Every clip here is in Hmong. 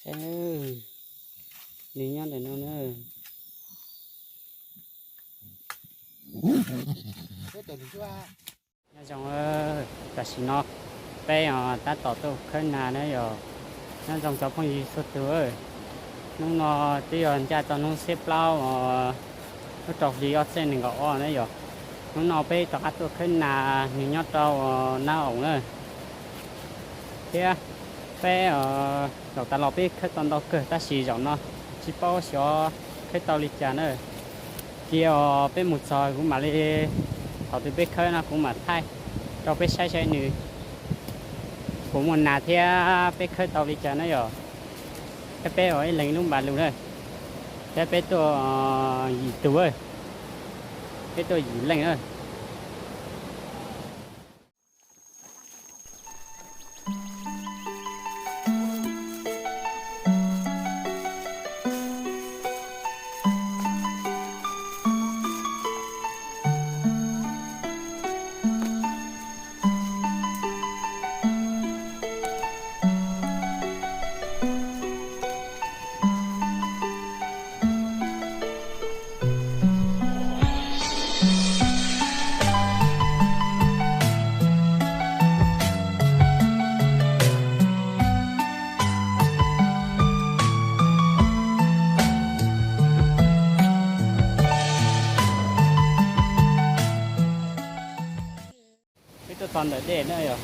Nws nyob ntawm no na. Nyob zoo, tam sim no peb tab tom tuaj khawb nas na yom. Nyob zoo cov phooj ywg txhua tus. Hnub no twb yog ncaj tau hnub xiab plaub, lub rau hli ob txhiab nees nkaum ob na yom. Hnub no peb rov qab tuaj khawb nas, nws nyob rau Nab Oom na. Thiab peb zaum tas los peb khawb tau ntau kawg tab sis zaum no tsis paub xyov khawb tau li cas na. Cia peb mus txog kuv mam li, thaum twg peb khawb no kuv mam thaij rau peb saib saib nws puas muaj nas thiab peb khawb tau li cas na yom. Thiab peb ua ib leeg lub npav lus na, thiab peb tuaj yim tug, peb tuaj yim leej na. Peb tuaj txog ntawm dej na yom,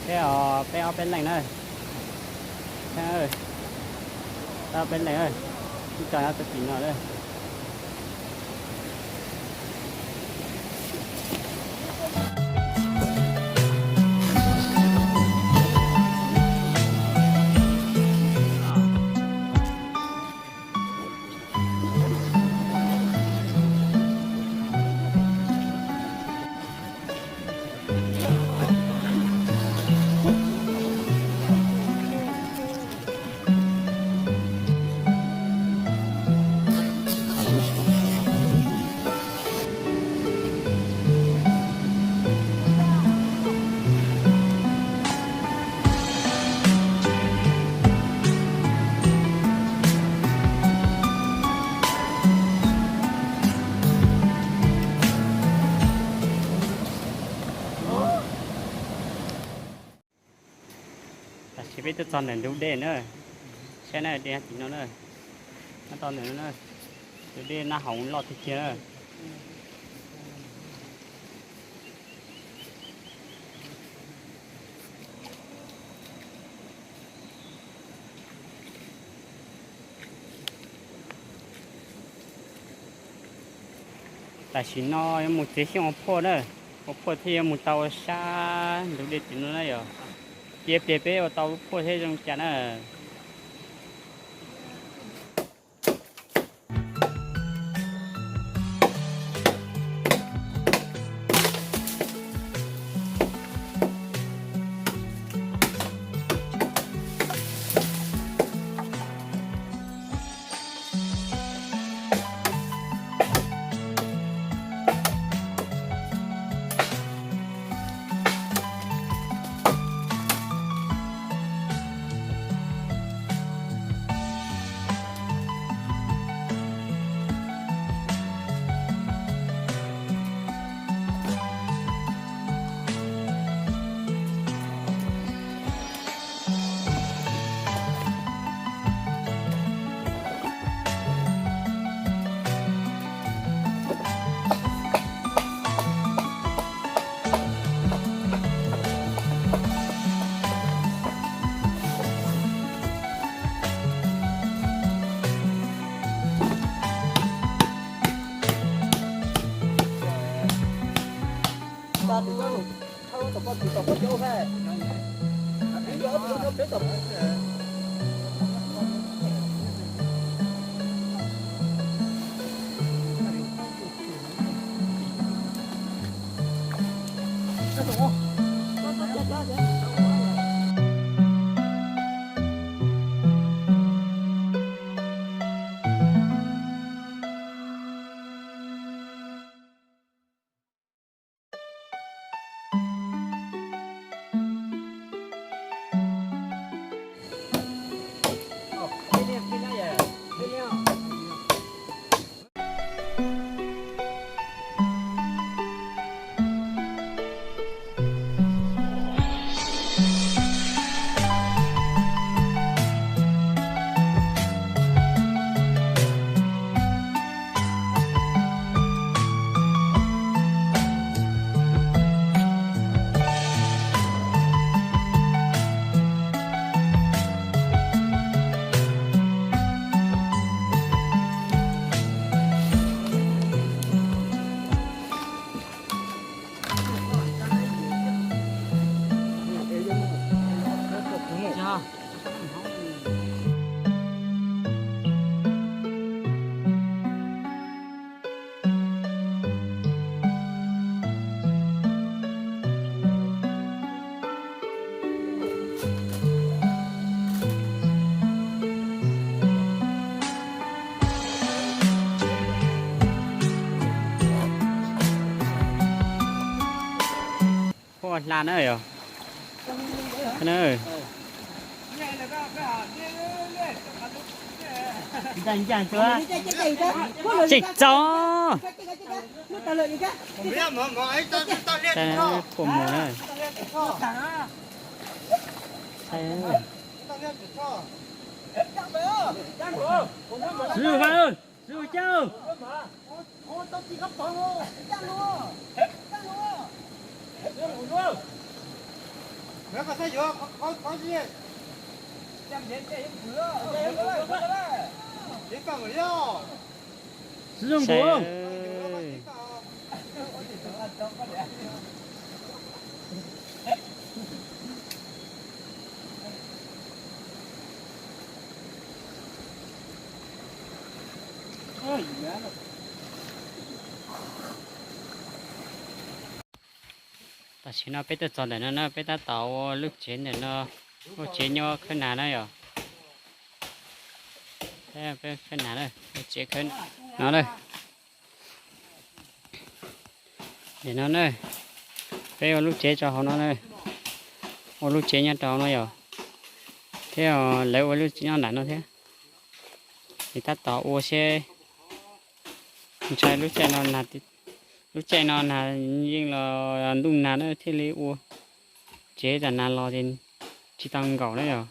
thiab peb ob peb leeg na, peb ob peb leeg, ib co nyob tim no na. Tam sim peb twb txog ntawm ntug dej na, saib na, dej tim no na, nyob tau ntawm no na, tus dej Nab Hoom loj tiag tiag na. Tam sim no yuav mus txiav xyoob ua phuaj na, ua phuaj thiaj yuav mus tau sab ntug dej tim no na yom. Cia pliag peb ua tau lub phuaj thiab zoo cas na. Nas na yog. Tseem txog. Quaj mus na. Tam sim no peb tuaj txog ntawm no na, peb tab tom ua lub tsev ntawm no, ua tsev nyob khawb nas na yom. Peb khawb nas na, ua tsev khawb no na. Nim no na, peb ua lub tsev rau hauv no na, ua lub tsev nyob rau hauv no yom, thiab lawv ua lub tsev nyob nram no thiab. Ces tab tom ua seb, ntshai lub caij no, lub caij no nag yeej los ntuj nag na thiaj li ua tsev, tam nag los ces tsis tau nkaum na yom.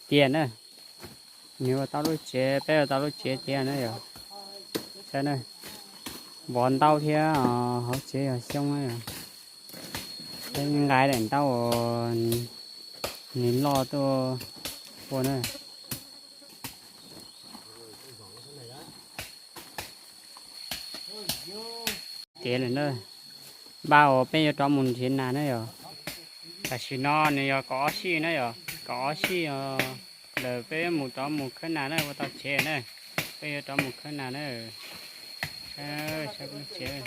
Tiag na, nws ua tau lub tsev, peb ua tau lub tsev tiag na yom. Saib na, vov ntaub thiab, hauv tsev yog xyoob na yom. Peb nqa daim ntaub uas nws loj tuaj ua na. Tiag lawm na, npaj uas peb yuav rov mus nrhiav nas na yom. Tam sim no nws yog kaum ob sij na yom, kaum ob sij os. Lawm peb mus rov mus khawb nas na, ua tau tsev na, peb yuav rov mus khawb nas na. Saib, saib lub tsev.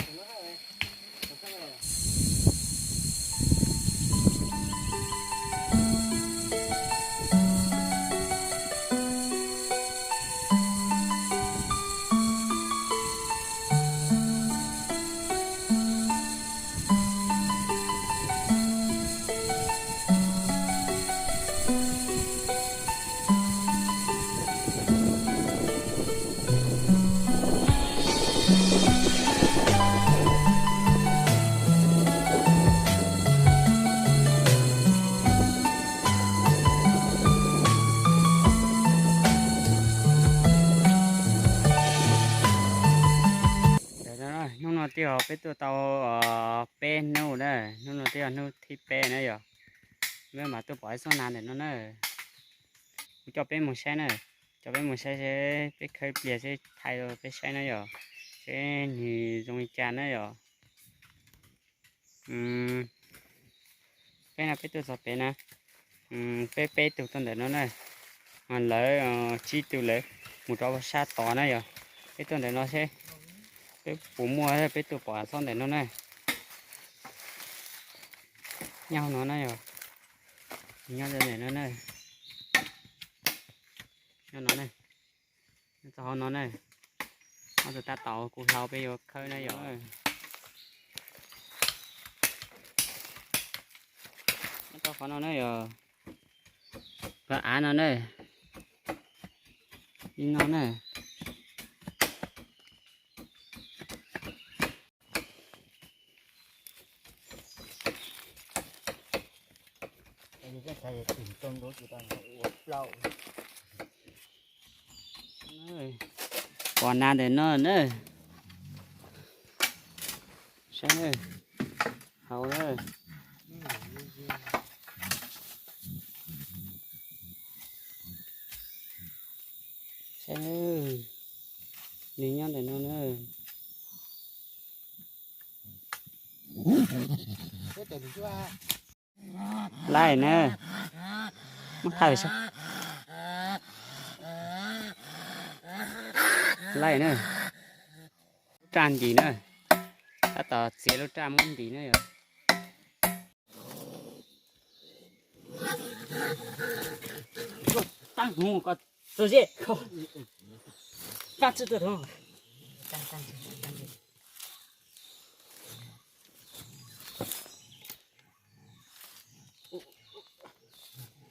Hnub no twb yog peb tuaj tau peb hnub na, hnub no twb yog hnub thib peb na yom. Peb mam tuaj pom ib xub nas ntawm no na. Kuv coj peb mus saib na, coj peb mus saib seb peb khawb pliag seb thaij rau peb saib na yom, seb nws zoo li cas na yom. Peb no peb tuaj txog pem na, peb peb tug tuaj ntawm no na, lawv tsib tug lawv mus rau sab tod na yom. Peb tuaj ntawm no seb peb puas muaj, peb tuaj pom txhob ntawm no na. Nyob hauv no na yom, nyob ntawm no na, nyob no na, nyob txog hauv no na. Ob tug tab tom kuv hlau peb yuav khawb na yom. Nyob tau qhov no na yom, qhov av no na, li no na. Pom nas ntawm no na. Saib na, hauv na. Saib na, nws nyob ntawm no na. Laij na, muab thaj saib. Laij na, lub raj ntis na, tab tom txiav lub raj muab ntis na yom. Taab hnyuv ko txog zeb, taab tsi tuaj tod.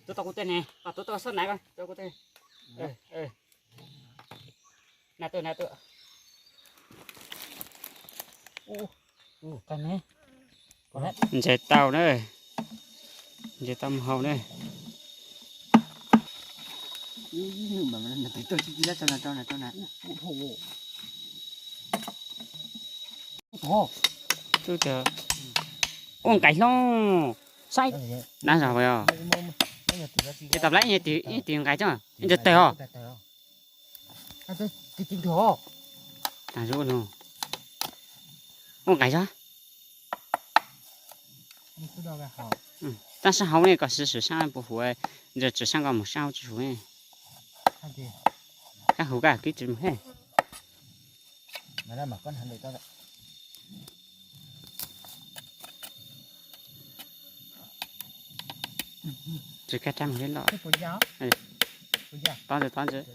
Tuav tau kuv tej ne, tuav tau xob nav ko, tuav kuv tej. Na tuaj, na tuaj. Ntses tau na, ntses tau mus haus na. Ua nqaim hlob, saib, dab zog os. Ces tas plab ib tis nqaim tso, ib ntsis tawg os. Ua nqaim zog. Tab sab hauv ne, koj sim saab puas huv, ntawm tsis saab koj mus saab hauv tsis huv ne. Kab huv koj twb tsis mus he. Tsis kab rab mus li loj. Tob ntsis, tob ntsis.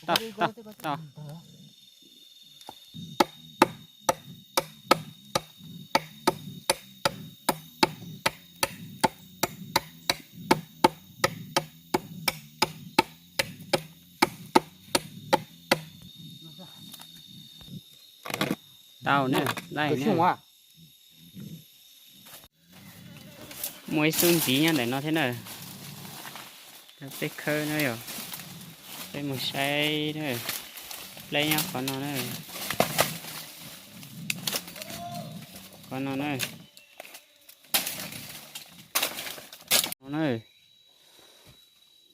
Tau, tau, tau, tau. Tau na, laij na. Muaj ib xub ntxiv nyob ntawm no thiab na. Peb khawb na yom, peb mus saib na. Pleb nyob qhov no na, qhov no na. No na,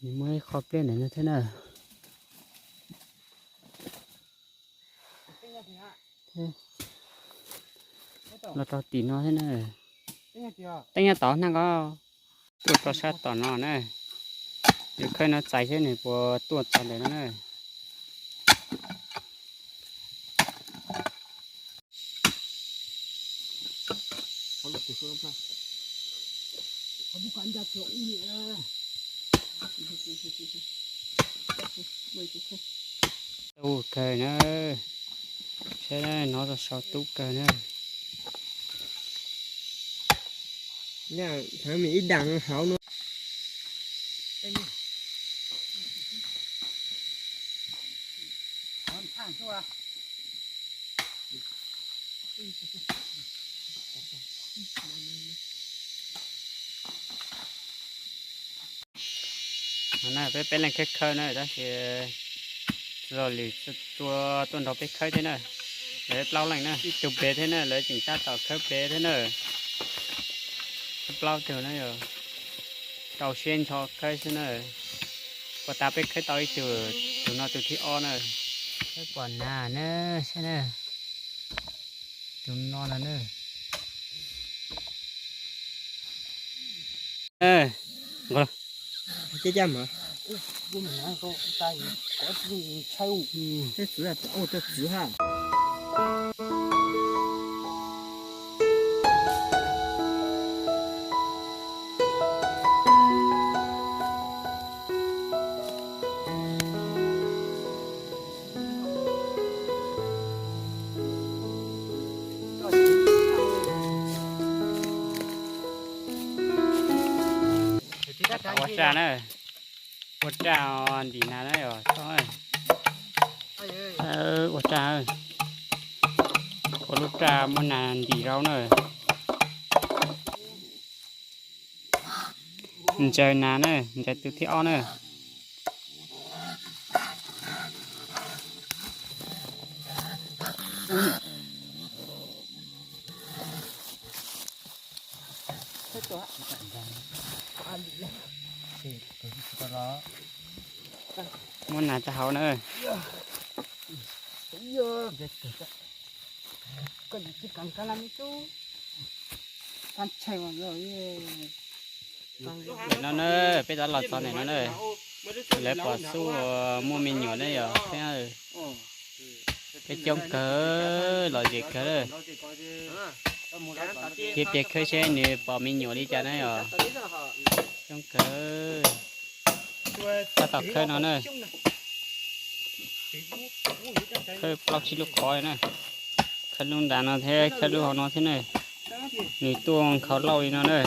nws muaj ib qho pleb ntawm no thiab na. Los rau tim no thiab na. Teeb nyob tod hnab ko. Tuaj rau sab tom no na. Yus khawb no txais seb nws puas tuaj txog ntawm no na. Ub kawg na. Saib no, sau tub kawg na. Thov mi ib dam hauv no. No na, peb peb leeg khawb khawb na, tab sis txoj lwm txua tuaj nrog peb khawb thiab na. Lawv plaub leeg na, ib tug pem thiab na, lawv tseem tab tom khawb pem thiab na. Plaub tug na yog rau siab ntsho khawb xwb na. Puas tas peb khawb tau ib tug, tus no tus thib ob na. Khawb pom nas na, saib na. Tus no no na. Nqos. Ces cas mas. Teb txwv, ua teb txwv ha. Ua raj na, ua raj ntim nas na yog, ua raj, ua lub raj muab nas ntim rau na. Ntsaws nas na, ntsaws tus thib ob na. Muab nas rau hauv na. Ntawm no na, peb tab los txog ntawm no na. Lawv pom xub muaj me nyuam na yog, peb coob kawg, lom zem kawg. Cia peb khawb seb nws pom me nyuam li cas na yog. Coob kawg. Tab tom khawb no na. Khawb plaub tsib lub qhov na. Khawb lub nrad no thiab khawb lub hauv no thiab na. Nws tuaj nkhaus lauj li no na.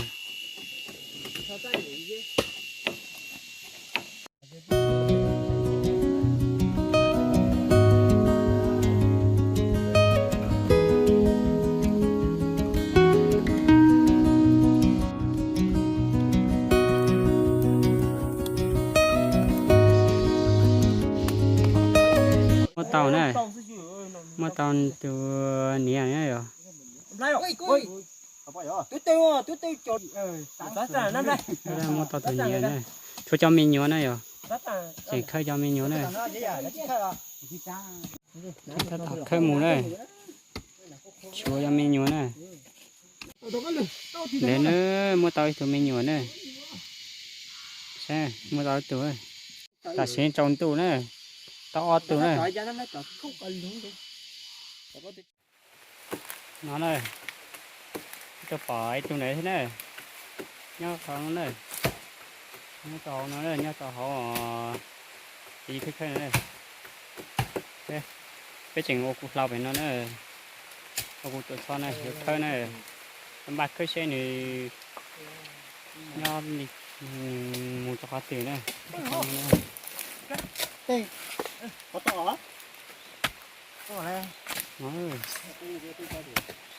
Muab tau na, muab tau tus niam na yog. Muab tau tus niam na, tshuav cov me nyuam na yog, tseem khawb cov me nyuam na. Tab tom khawb mus na, tshuav cov me nyuam na. Ntawd na, muab tau ib tug me nyuam na. Saib, muab tau ib tug. Tam sim tsaus ntuj na, tau ob tug na. No na, tuaj pom ib tug ntawd thiab na. Nyob tod no na, nyob tod no na, nyob tod hauv tiv khawb khawb no na. Peb tseem ua kuv hlau pem no na, ua kuv tuam txhoj na, yuav khawb na. Npaj khawb seb nws nyob li, mus rau qhov twg na.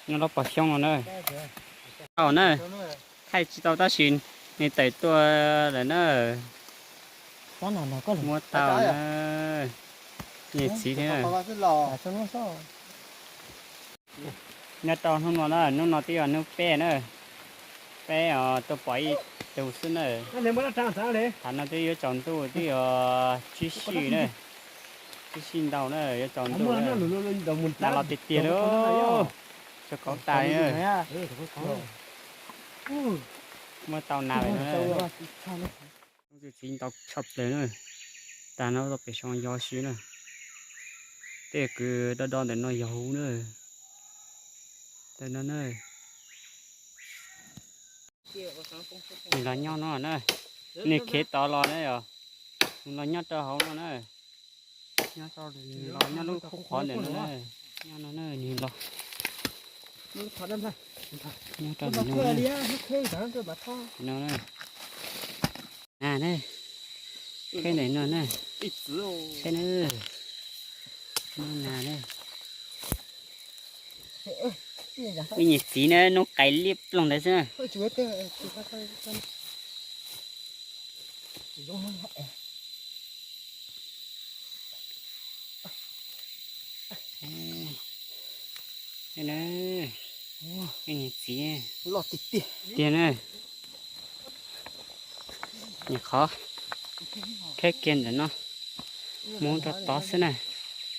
Nyob rau pem xyoob no na. Tau na, thaij tsis tau tab sis nws tawm tuaj lawm na. Muab tau na, nyiam txiv thiab na. Nyob rau hnub no na, hnub no twb yog hnub peb na, peb tuaj pom ib tug xwb na. Thaum no twb yuav tsaus ntuj twb yog tsib sij na. Tib si ntau na, yuav tsaus ntuj na. Nas los tiag tiag li. Tsaus kauv tas li na. Muab tau nas lawm na. Txiv ntau tshaj plaws na. Tag no tau pem soo yog si na. Tej kwv do do ntawm no yog huv na. Tag no na. Nws los nyob no na. Nws khiav tod los na yom. Nws los nyob rau hauv no na. Nyob, los nyob lub khub qhov ntawm no na. Nyob no na, nws los nyob rau ntawm no na. No na. A ne, kheb ntawm no na. Saib na. Nub nas na. Ib niag txiv na, nub qais liab ploog ntawd xwb na. Ib niag txiv tiag na. Nyuam qhuav kheb kiag ntawm no, mus rau tod xwb na.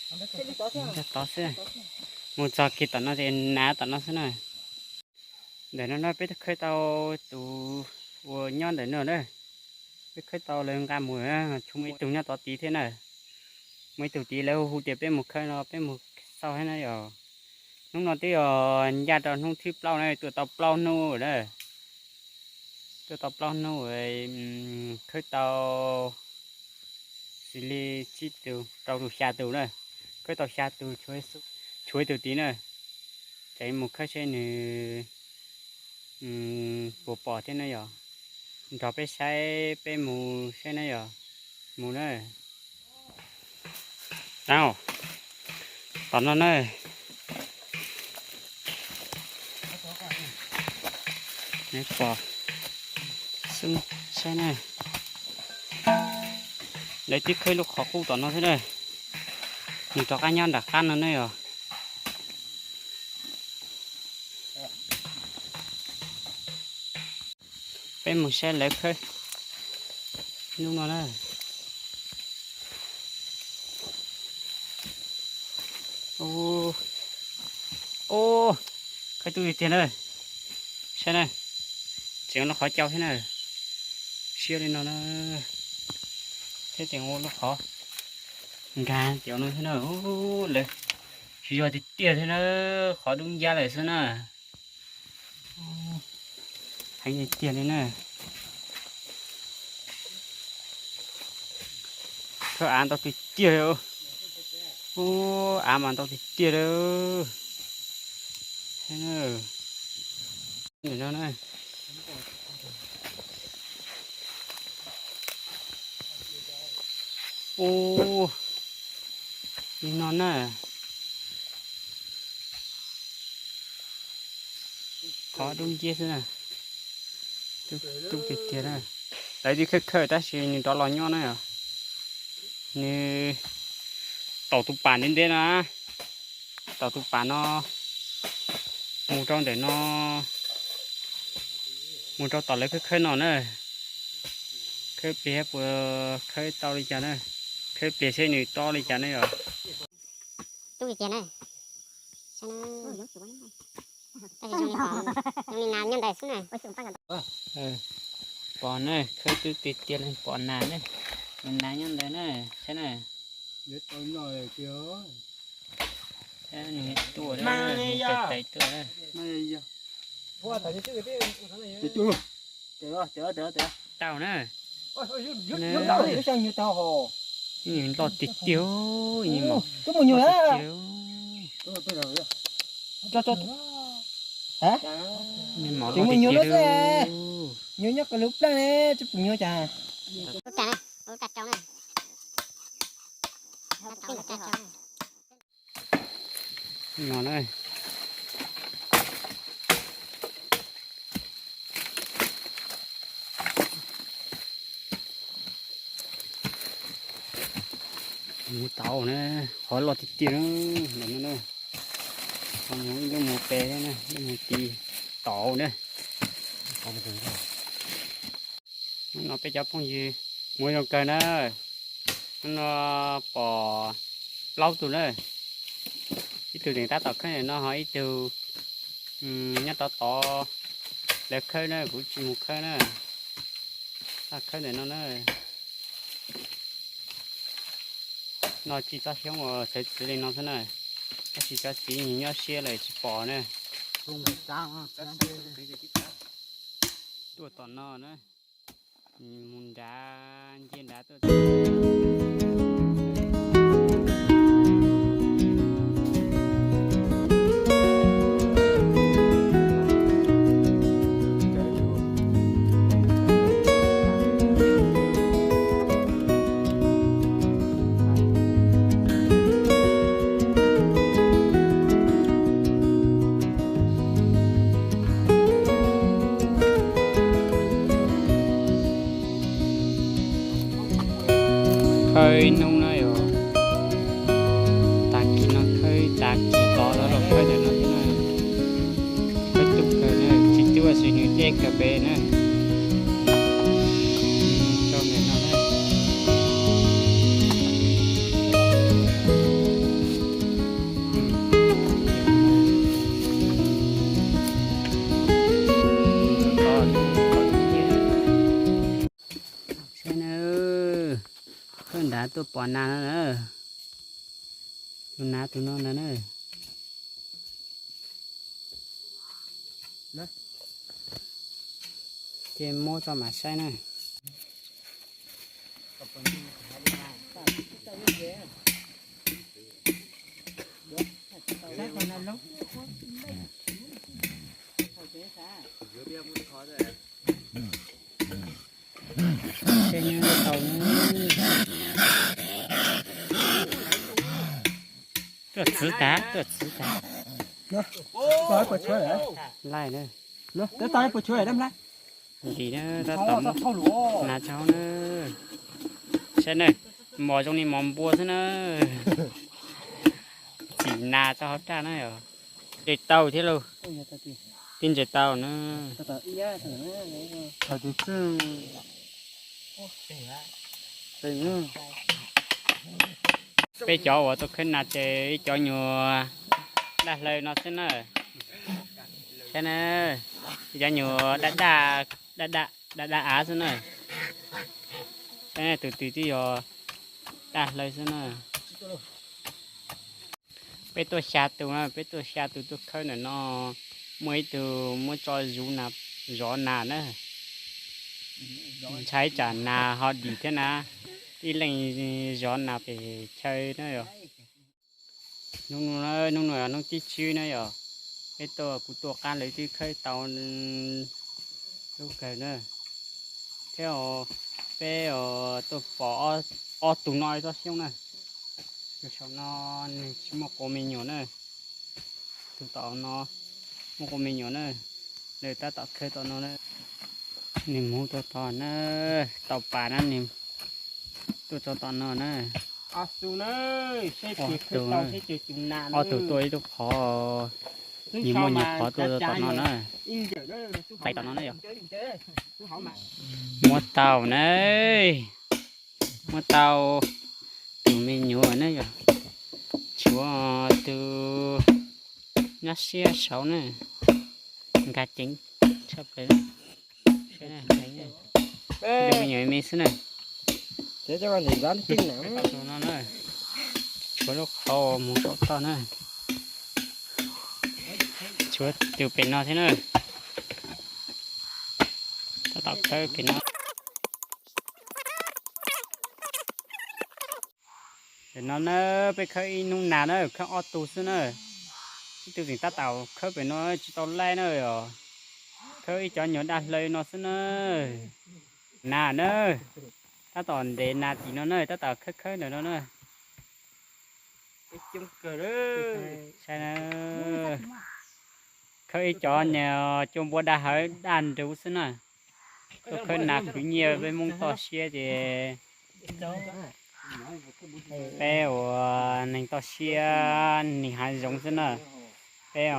Mus rau tod xwb. Mus txog kiag tom no ces hnav tom no xwb na. Ntawm no no peb khawb tau tus uas nyob ntawm no na. Peb khawb tau lawv nqa mus, tshuav muaj ib tug nyob tod tid thiab na. Muaj ib tug tid lawv hu hu tias peb mus khawb no peb mus xauj thiab na yom. Hnub no twb yog ncaj rau hnub thib plaub na, tuaj tau plaub hnub na. Tuaj tau plaub hnub, khawb tau xws li tsib tus, rau tus xya tus na. Khawb tau xya tus, tshuav ib tug tid na. Ces mus khawb seb nws puas pom thiab na yom. Nrog peb saib, peb mus saib na yom. Mus na. Tau, tom no na. Pom xwb, saib na. Lawv twb khawb lub qhov qub tom no thiab na. Nws rov qab nyob nram qab no ne yom. Peb mus saib lawv khawb hnub no na. Ub, khawb tub tiag tiag na. Saib na, tseem ua lub qhov cau thiab na. Siab li no na. Thiab tseem ua lub qhov nkag tim no thiab na. Ub, lawv tsis yog tiag tiag thiab na, qhov dub ncab lawm xwb na. Heev tiag tiag li na. Khawb av ntau tiag tiag li. Ub, av mas ntau tiag tiag li. Nim no na. Ub, li no na. Qhov dub nciab xwb na. Tub tiag tiag na. Lawv twb khawb khawb tab sis nws rov los nyob na yom. Nws taum tus pas ntev ntev no, taum tus pas no mus rau ntawm no, mus rau tom lawv khawb khawb no na. Khawb pliag puas khawb tau li cas na. Khawb pliag seb nws tob li cas na yom. Tub tiag tiag na. Tab sis zoo li pom, zoo li nas nyob ntawd xwb na. Pom na, khawb tub tiag tiag li pom nas na. Nas nyob ntawd na, saib na. Nws tuaj, tais tais tuaj. Tau na. Nws loj tiag tiag, nws mos tiag tiag. Nws mos loj tiag tiag. Nyuam nyob qhov lub plaag ne, tsis pom nyuam cas. No na. Mus tau na, qhov loj tiag tiag na, ntawm no na. Qhov mus ib lub mus pem na, ib lub mus ti tau na. Hnub no peb cov phooj ywg mus zoo kawg na. Hnub no pom Plaub tug na, ib tug tseem tab tom khawb ntawm no ho ib tug nyob rov tod. Lawv khawb na, kuv tsis mus khawb na. Tab khawb ntawm no na. Noj tsis txob xyoob uas txhawv txwv li no xwb na. Tab sis cov txiv nyob siab lawm tsis pom na. Tuaj tom no na. Mus nrad, ncia nrad tuaj. Khawb ib hnub na yog, tag kis no khawb, tag kis tod los los khawb ntawm no thiab na. Khawb tub kawg na, tsis tub ua sis nws deb kawg pem na. Tso ntawm no na. Saib na, khawb nrad tuaj pom nas no na. Tus nas tus no ntag na. Ces muab tso mam saib na. Tuaj txwv tas, tuaj txwv tas. Laij na. Ntim na, tab tom muab nas tso hauv na. Saib na, mos zoo li mos npua xwb na. Txim nas tso hauv raj na yom. Ntsais taus thiab lauj. Tib ntsais taus na. Peb cov uas tuaj khawb nas ces ib cov nyuag daj hlaws no xwb na. Saib na, ib cov nyuag daj daj, daj daj av xwb na. Saib na, tus twg twb yog daj hlaws xwb na. Peb tuaj xya tus na, peb tuaj xya tus tuaj khawb ntawm no. Muaj ib tug muab tso zuv nas, zov nas na. Ntshai tsam nas ho dim thiab na. Ib leeg zov nas pem chaw na yom. Hnub no, hnub no yog hnub thib tsib na yom. Peb tuaj, kuv tuaj qab lawv twb khawb tau lub kawg na. Thiab peb tuaj pom ob tug no tsob xyoob na. Tus saum no nws tsis muaj quav me nyuam na. Tus tom no muaj quav me nyuam na. Lawv tab tom khawb tom no na. Nws mus tuaj tod na, tau pas na nws tuaj txog tom no na. Ob tug, ob tug tuaj ib tug qhov, nyias muaj nyias qhov tuaj tom no na. Pais tom no na yom. Muab tau na, muab tau tus me nyuam na yom. Tshuav tus nyob siab saud na, nkag ceev tshaj plaws. Tus me nyuam me xwb na. Tshuav lub qhov mus saum toj na. Tshuav tus pem no thiab na. Tab tom khawb pem no. Pem no na, peb khawb ib hnub nas na, khawb ob tug xwb na. Ib tug tseem tab tom khawb pem no tsis tau laij na yom. Khawb ib cov nyuag daj hlaws no xwb na. Nas na, tab tom ntev nas tim no na, tab tom khawb khawb ntawm no na. Saib na, khawb ib cov nyuag cua npua daj hawv daj nruv xwb na. Tuaj khawb nas khwv nyiaj peb Hmoob toj siab ces peb ua neeg toj siab neeg hav zoov xwb na. Peb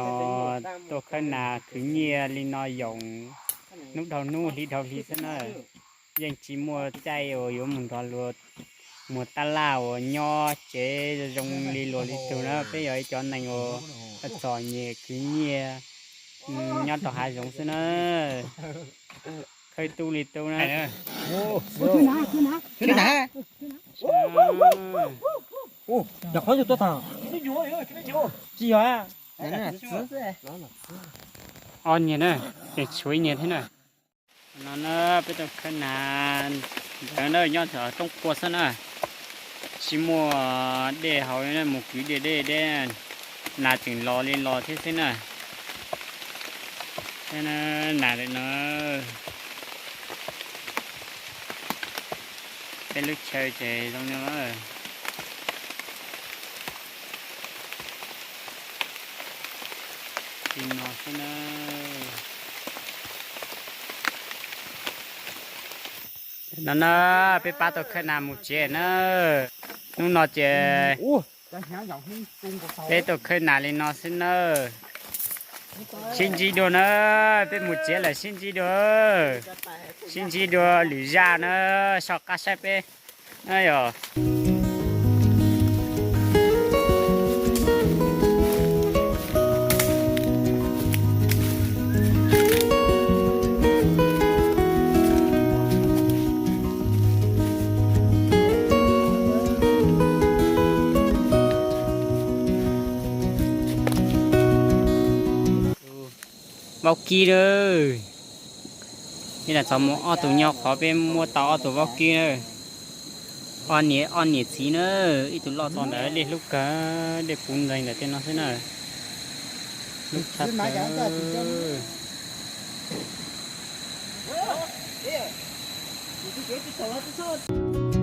tuaj khawb nas khwv nyiaj li no yoom hnub dhau hnub hli dhau hli xwb na. Yeej tsis muaj caij uas yuav mus nrog luag Muag tab laj uas nyob tsev zoo li luag li tug na, peb yog ib cov neeg uas txom nyem khwv nyiaj nyob rau hav zoov xwb na. Khawb tub li tub na. Ob niag na, tseem tshuav ib niag thiab na. No na, peb tau khawb nas ntawd na, nyob roob puag xwb na. Tsis muaj dej haus, mus kwv dej deb deb, nas tseem los li los thiab xwb na. Nas lawm no, peb lub chaw ces zoo li no xwb na. No na, peb pab tau khawb nas mus tsev na. Hnub no ces peb tau khawb nas li no xwb na. Sib ntsib dua na, peb mus tsev lawm, sib ntsib dua. Sib ntsib dua lwm zaj na, soj qab saib peb na yog. Vaub kib na, peb lam txog mus ob tug nyob qhov peb muab tau ob tug vaub kib na. Ob niam, ob niam txiv na, ib tug loj txog ntawd dej hlub kawg, dej puv nreeg ntawm tej no xwb na. Hlub tshaj plaws.